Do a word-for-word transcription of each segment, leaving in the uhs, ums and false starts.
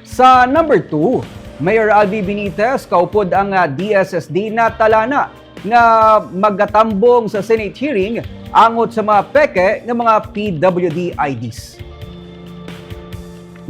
Sa number two, Mayor Albi Benitez kaupod ang, ah, D S S D natalana nga magatambong sa Senate hearing angot sa mga peke nga mga P W D I Ds.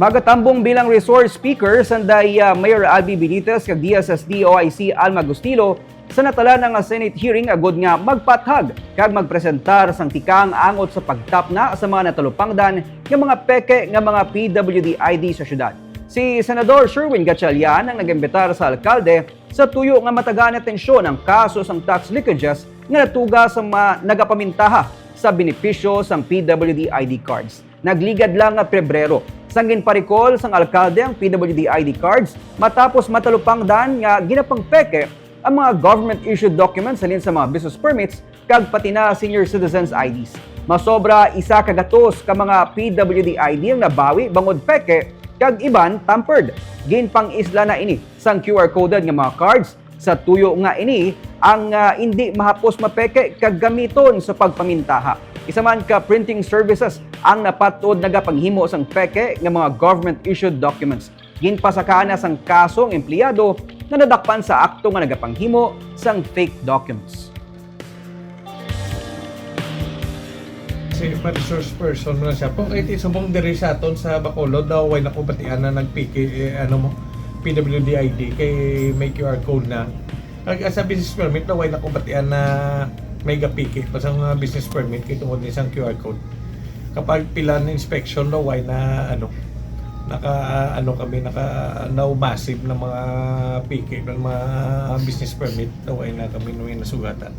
Magatambong bilang resource speaker sanday, ah, Mayor Albi Benitez kag D S S D O I C Alma Gustilo sa natalana nga Senate hearing agod nga magpathag kag magpresentar sang tikang angot sa pagtapna sa mga natalupangdan nga mga peke nga mga P W D I D sa syudad. Si Senador Sherwin Gatchalian ang nag-imbitar sa alkalde sa tuyo nga matagaan atensyon ang kaso sang tax leakages nga natuga sa mga nagapamintaha sa benepisyo sang P W D I D cards. Nagligad lang nga Pebrero, sang ginparikol sang alkalde ang P W D I D cards matapos matalupangdan nga ginapangpeke ang mga government-issued documents halin sa mga business permits kag pati na senior citizens I Ds. Masobra isa ka gatos ka mga P W D I D ang nabawi bangod peke kag iban tampered. Ginpang-isla na ini sang Q R coded nga mga cards sa tuyo nga ini ang, ah, indi mahapos mapeke kag gamiton sa pagpamintaha. Isa man ka printing services ang napat-od nagapanghimo sang peke nga mga government-issued documents. Ginpasakaan na sang kaso ang empleyado nga nadakpan sa akto nga nagapanghimo sang fake documents. Si resource person na siya. Kung iti subong diri sa aton sa Bacolod daw, way nakubatian na nagpiki, eh, ano mo, P W D I D kay may Q R code na. Kag sa business permit na way nakubatian na may gapiki pa sa mga business permit kay tungod ni sang Q R code. Kapag pila na inspection daw, way na ano, naka ano kami naka no massive na mga piki ng mga business permit daw, way na kami may nasugatan.